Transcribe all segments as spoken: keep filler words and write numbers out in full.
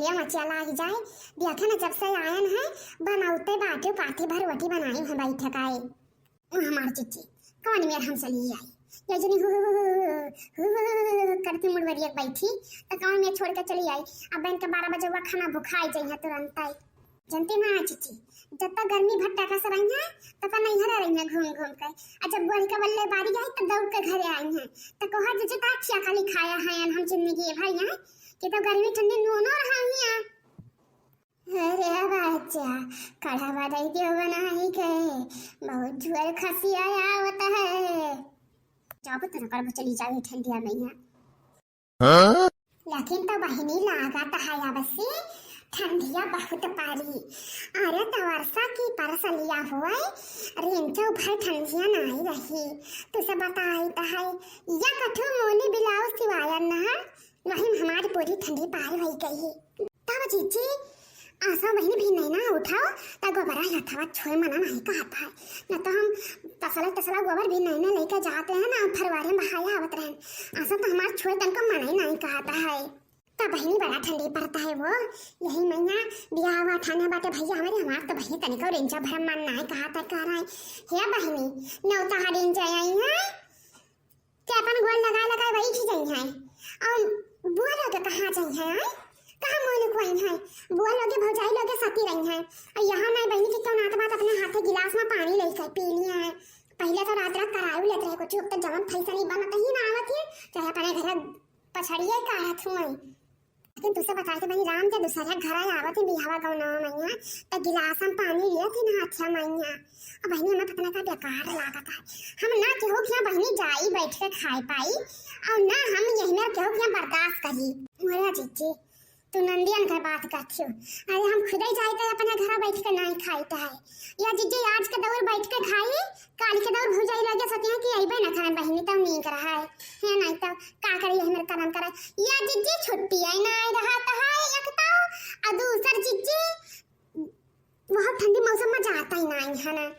ये मचिया लाग जाए, देखे ना जब से आयन है, बनौते बाटे पाथी भर रोटी बनाई है बैठ के। ओ हमार चिच्ची, कौन मेर हम चली आई? ये जनी हु, हु, हु, हु, हु, हु, हु, हु, हु, करती मुड़वरिया बैठी, तो कौन मेर छोड़ के चली आई? अब इनके बारह बजे हुआ खाना भुखाई जाइए तुरंत आई। जनती ना चिच्ची, जब तक गर्मी भट्टा से रही है, तब तक नैहरे रही है घूम घूम के। और जब गोरी का बल्ले बारी आई, तब दौड़ के घरे आई है। तो कहा, "जिज्जी, ता खिया खाली खाया है, हम जिंदगी भर यहाँ, कि तो गर्मी ठंडी नूनो रहा यहाँ।" अरे बच्चा, कढ़ा बदई दियो बनाई के, बहुत जोर खसिया आवत है। जाओ, तो कर चली जावे ठंडिया में यहाँ। हाँ? लेकिन तो बहिनी लागत है अब से ठंडिया बहुत पड़ी। अरे तो वर्षा की परसलिया हुए, रेंचो भर ठंडिया नाई रही। तुसे बताई तो है, या कठू मोनी ब्लाउज सिवाया ना, वही में हमारी पूरी ठंडी पार हो गई। तब जीजी, आसा बहिनी भी नहीं ना उठाओ, ता गोबरा हथवा छोए मना नहीं कहत है। न तो हम तसला तसला गोबर भी नहीं ना लेके जाते हैं ना, फरवारे में बहाया आवत रहन। आसा तो हमार छोए तनको मना ही नहीं कहत है। तो बहिनी बड़ा ठंडी पड़ता है वो, यही महीना बियाह हुआ थाने बाटे भैया हमारे, हमार तो बहिनी तनिको रेंचा भरम मन नहीं कहत है, कह रहा है, "हे बहिनी, नौता हरिन जय आई है।" के अपन गोल लगा लगा वही खी जाई है। और बुआ लोग कहाँ जाई है, आय? कहाँ मोल कुआइन है? बुआ लोग भौजाई लोग सती रही है। और यहाँ नहीं बहिनी की क्यों नात बात अपने हाथे गिलास में पानी लेकर पी लिया है। पहले तो रात रात करायु लेते रहे कुछ, अब तो जवन फैसा नहीं बनत ही ना आवत है, चाहे अपने घर पछड़िए का हाथ हुए। लेकिन तुसे बताए थे बहिनी, राम के दूसरा घर आए आवत ही बिहावा गौनवा मइया, त गिलास में पानी लिया थी ना हथिया मइया। अब बहिनी, हमें पता ना का बेकार लागत है। हम ना केहू के यहाँ बहिनी जाई बैठ के खाए पाई, और ना हम यही में केहू के यहाँ बर्दाश्त करी। मोरे जीजी, तू नंदियन के बात करती हो। अरे हम खुदे जाए तो अपने घर बैठ के नहीं खाई तो है। या जीजी आज के दौर बैठ के खाई, काल के दौर भौजाई लगे सोचे हैं कि अइबे ना खाए बहिनी, तब नीक रहा है। है नहीं तो का करे, यही मेरे करम करे। या जीजी छुट्टी है ना, आई रहा तो है एक तो, और दूसर जीजी वह ठंडी मौसम में जाता ही नहीं है ना।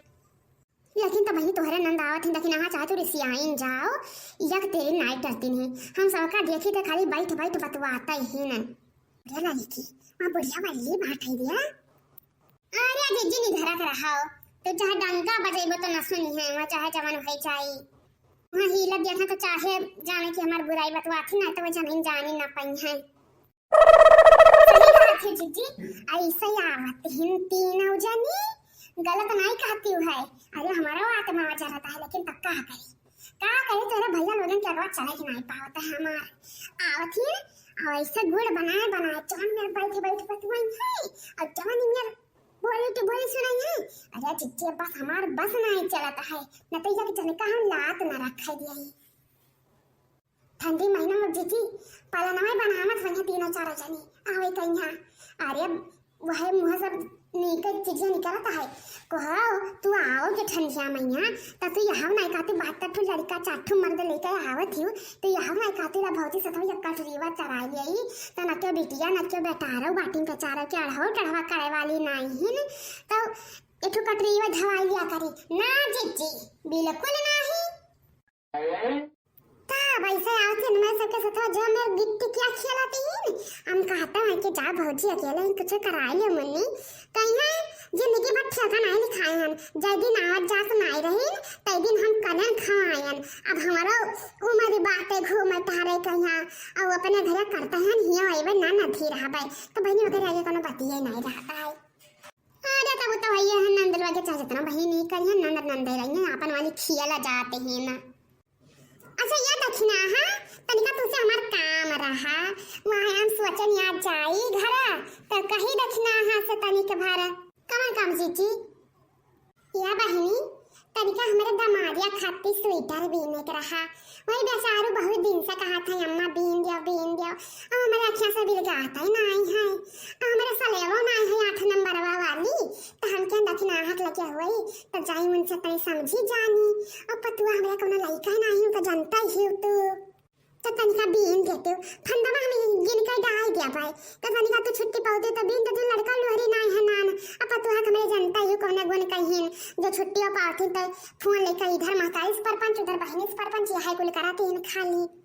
लेकिन तो बहिनी तोहरे नंद आवत ही, लेकिन यहाँ चाहे तू रिसियाइन जाओ, यक तेरी नाई डरती नहीं। हम सबका देखी तो खाली बैठ बैठ बतवाता ही नहीं। अरे लड़की, वहाँ बुढ़िया वाली बात है दिया। अरे जीजी निधरत रहो, तो चाहे डंका बजेबो तो न सुनी है, वहाँ चाहे जवन होई जाई। वहाँ हीला देखा तो चाहे जाने की हमार बुराई बतवाती ना, तो वो जमीन जानी ना पाई है। सही बात है जीजी, ऐसे ही आवत हिन तीनों जनी, गलत नहीं कहती है। अरे हमारा आत्मा आ जाता है, लेकिन तब का करी, का करी, तेरे भैया लोगन के अगवा चले ही नहीं पावत है हमार। आवत हिन, और ऐसे गुड़ बनाए बनाए जौन मेरे बैठे बैठे बतुआई है, और जौन मेरे बोली तो बोली सुनाई है। अरे जीजी बस हमार बस नहीं चलता है, न तो यक जन का हम लात न रखे दिया। ठंडी महीना में जीजी पलनवा बनावत होइहे तीनों चारों जनी, आवे कहिया। अरे वह मुँह सब नीक चीजें निकलत है। कहो तू आओ के ठंडिया मइया, त तू यहाँ नहीं कहती बात, त ठू लड़का चार ठू मर्द लेके आवत हियो, तू यहाँ नहीं कहती ला भौजी सतवा एक कटरीवा चराई लियाई, त न के बिटिया न के बेटारो बाटिन के चारो के अढ़ो टढ़वा करे वाली नहीं हिन, तो एक ठू कटरीवा धवाई लिया करी। ना जीजी, बिल्कुल नहीं। का वैसे आवत हिन मैं सबके साथ जो मैं गिट्टी क्या खेलती हिन। हम कहता है कि जा भौजी अकेले ही कुछ कराई ले मुन्नी। कहीं है जिंदगी भर ठेका नहीं लिखाए हम। जय दिन आवत जात नहीं रही, तय दिन हम कनन खवायन। अब हमारो उम्र बाटे घूमे टहरे कहीं, और अपने घर करते हैं हियो अइबे ना नथी रहबे। तो बहनी वगैरह आगे कोनो बतिये नहीं रहता है। अरे तब तो भैया है नंद लोग के चाहे जितना बहिनी करी है नंद नंदे रही है, अपन वाली खियाला जाते हैं ना। अच्छा ये दखिना हा, तनिका तुसे हमार काम रहा, वहाँ हम सोचन यहाँ जाई घर, तो कही दखिना हा से तनिक भर। कवन काम जीजी? या बहिनी, तनिका हमरे दमादिया खातिर स्वेटर बीने के रहा। वही बेचारू बहुत दिन से कहत है, "अम्मा बीन दियो, बीन दियो।" अब हमरे अखियाँ से बिलगात ही नाई है। अब हमरे सलेवो नाई है आठ नंबरवा वाली, तो हम क्या दखिना हाथ लगे हुई, तो जाई उनसे तनी समझी जानी। अब पतुआ हमरे कोनो लइका नाई, उनका जनता ही हो तू। तो तनिका बीन देते हो, फंदवा हम गिन के डाल दिया भाई। तो तनिका तू छुट्टी पावते तो बीन देते, लड़का लोहरी नाई है नान। अब पतुआ हमरे जनता ही कौन गुण कहिन, जो छुट्टियों पावती तो फोन लेकर इधर महतारी से परपंच, उधर बहिनी से परपंच, यह कुल कराते हैं खाली।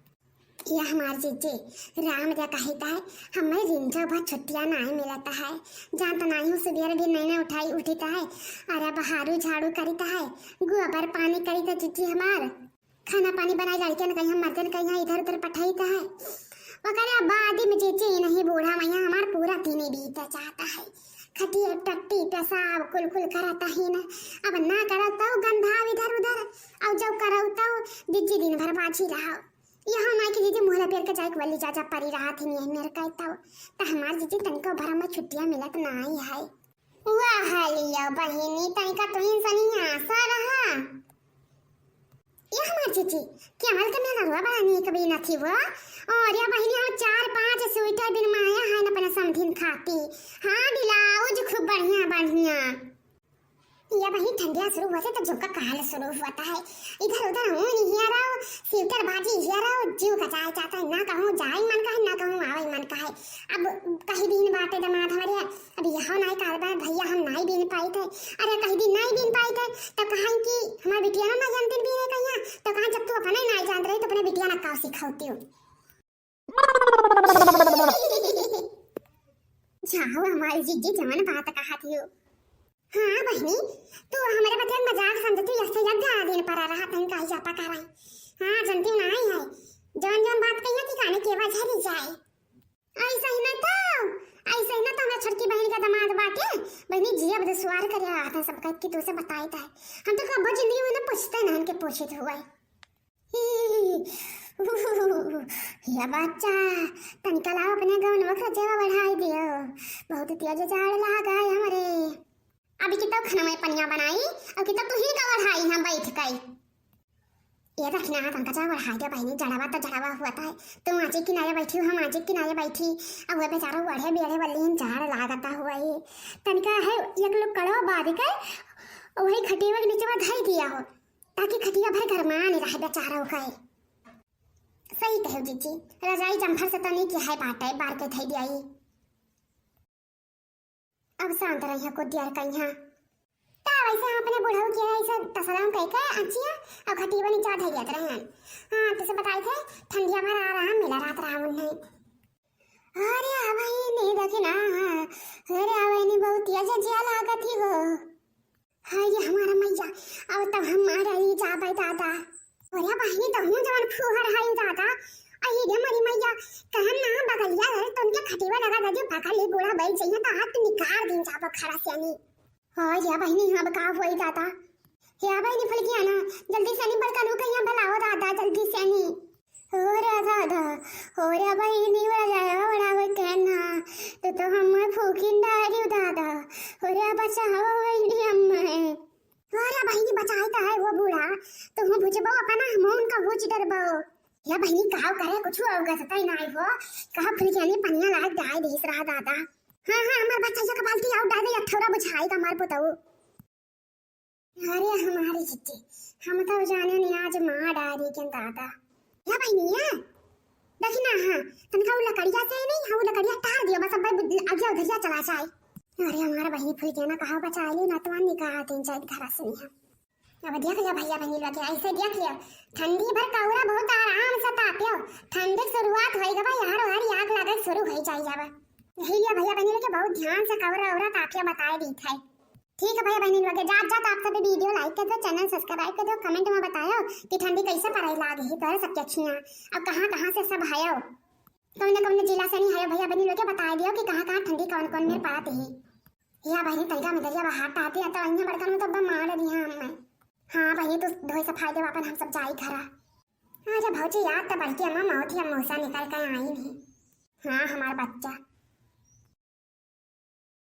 या हमार जीजी, राम रे कहित है, हमें रिंझो भर छुट्टिया नाहीं मिलत है। जान तो नाहीं हूँ, सुबेर भी नहीं ना उठाई उठित है। अरे बहारू झाड़ू करित है, गोबर पानी करित है जीजी हमार। खाना पानी बनाई लड़कियन कहिया, मर्दन कहिया इधर उधर पठाइत है। ओकरे बाद में जीजी नहीं बूढ़ा मैया हमार पूरा दिन बीत जाता है। खटिया टट्टी पेशाब कुल कुल करत ही ना। अब ना करत तो गंधाव इधर उधर, और जब करौ तो जीजी दिन भर बाझी रहो। यहाँ नाई के जीजी मुहला पेर के जाए के बल्ली जा जा परी रहा थी नहीं मेरे कहता हो। तो हमार जीजी तनिको भर में छुट्टियाँ मिलत नाई है। वाह लियो बहिनी, तनिका तुहिन सनी आशा रहा। ये हमार जीजी, क्या हाल के मेरा रुआ बड़ा नीक बीनत ही वो। और या बहिनी, हम चार पांच स्वेटर बिनवाया है न अपने समधिन खाती। हाँ, ब्लाउज खूब बढ़िया बढ़िया। या बहिनी, ठंडिया शुरू हुआ से तो झुमका कहल शुरू हुआ है। इधर उधर ऊन हियरो, स्वेटर बाजी हियरो, जीव का जाए जाता है, ना कहूँ जाए मन का है, ना कहूँ आवे मन का है। अब कही दिन बाटे दमाद हमारे, अब यहाँ नाई काल बा भैया, हम नाई बीन पाइत है। अरे कही दिन नाई बीन पाइत है, तो कहाँ कि हमार बिटिया ना, ना जानती बीने कहिया, तो कहाँ जब तू अपने नाई जानत रही तो अपने बिटिया ना का सिखौती हो। जाओ हमारी जीजी जवन बात कहत हो। हाँ बहिनी, तू हमारे बतिया मजाक समझती, ऐसे यज्ञ दिन पर रहा तन का जापा कर रही। हाँ, जानती हूँ ना आई है, जवन जवन बात कहिया कि काने के बजारी जाए। ऐसा ही ना तो, ऐसा ही ना तो हमरा छोटकी बहिन का दामाद बाटे। बहिनी जी, अब दुश्वार करे रहत है सबका कि तू से बताइत है। हम तो कबो जिंदगी में ना पूछते ना इनके पूछित हुआ है। या बच्चा, तनिका लाओ अपने गौनवा का जेवा बढ़ाई दियो। बहुत तेज जाड़ लागा है हमरे। अभी कितना खाना में पनिया बनाई और कितना तू ही का बढ़ाई हम बैठ गई। ये रखना है तनका चावल हाय दे बहिनी, जड़वा तो जड़वा हुआ था। तू आजे किनारे बैठी हो, हम आजे किनारे बैठी। अब वह बेचारा वढ़े बेढ़े बल्लीन झाड़ लागता हुआ ही। तनिका है एक लोग कड़वा बांध के वही खटिया के नीचे में धई दिया हो, ताकि खटिया भर गरमान रहे बेचारा का। सही कहे जीजी, रजाई जम्फर से तनी की है बाटे, बार के धई दिया ही। अब शांत रहिया कुछ देर कहिया। ता वैसे हम अपने बुढ़ऊ के ऐसे तसलाम कह के अचिया और खटिया नीचे धर दिया रहे हैं। हाँ, तुझे बताई थे, ठंडिया भर आराम मिला रात रावण ने। अरे आ बहिनी, देखी ना, अरे आ बहिनी, बहुत तेज जिया लागत ही हो। हाय रे हमारा मैया, अब तो हम मारा ही जाबे दादा। अरे बहिनी, तो हूँ जवन फूहर है दादा। अही रे मरी मैया, कहन ना बगलिया घर तुमके खटिया लगा दे, पकड़ ले बूढ़ा बैठ जइया तो हाथ निकाल दिन जाबो खड़ा से नहीं। हाय रे बहिनी, अब का होई दादा? हे बहिनी फुलकिया ना, जल्दी से नहीं बड़का लोग यहाँ बुलाओ दादा, जल्दी से नहीं। हो रे दादा, हो रे बहिनी, बड़ा जाया, बड़ा वो कहना, तो, तो हम फूकिन डारी दादा, हो रे बचाओ बहिनी हमें। हो रे बहिनी, बचाई तो है वो बूढ़ा, तो हम भुजबो अपना, हम उनका भुज डरबो। या बहिनी, काव करे, कुछ अवगत तई ना हो, कहा फुलकिया ने पनिया लाग डाय देस रहा दादा। हाँ, हाँ, हमार बच्चा का बाल्टी आउट डाल दे, या थोड़ा बुझाई का मार पुताऊ। अरे हमारी जिज्जी, हम तो जाने नहीं आज माँ डारी के दादा। या बहिनी है, देखी ना, हाँ, तनका वो लकड़िया से नहीं, हाँ, वो लकड़िया टार दियो, बस अब आगे उधरिया चला जाए। अरे हमारा बहिनी फुलकिया ना कहा बचा ले ना, तो निकाह तीन चार घर से नहीं है। अब देख लिया भैया बहिनी लोग, ऐसे देख लिया, ठंडी भर कौरा बहुत आराम से ताप्यो। ठंडी के शुरुआत होई गवा, यार, यार, आग लागल शुरू होई जाई जावा। यही लिया भैया बहिनी लोग के बहुत ध्यान से कौरा औरा ताप्यो बताए दी थे। ठीक है भैया बहिनी लोग, जात जात आप सभी video like कर दो, channel subscribe कर दो, comment में बतायो कि ठंडी कैसे पड़े लाग ही तोरे सबके अखियाँ, अब कहाँ कहाँ से सब हयो, कौन कौन जिला से नहीं हयो भैया बहिनी लोग के बताए दियो कि कहाँ कहाँ ठंडी कौन कौन में पड़त ही। या बहिनी तैका में दरिया बहार ताते तो अन्य बड़कन में तो बम मार दिया हमें। हाँ बहिनी, तू धोई सफाई दे, अपन हम सब जाई घरा। हाँ, जब भौजी याद तो बड़की अम्मा मौत ही अम्मौसा निकल के आई नहीं। हाँ, हमार बच्चा,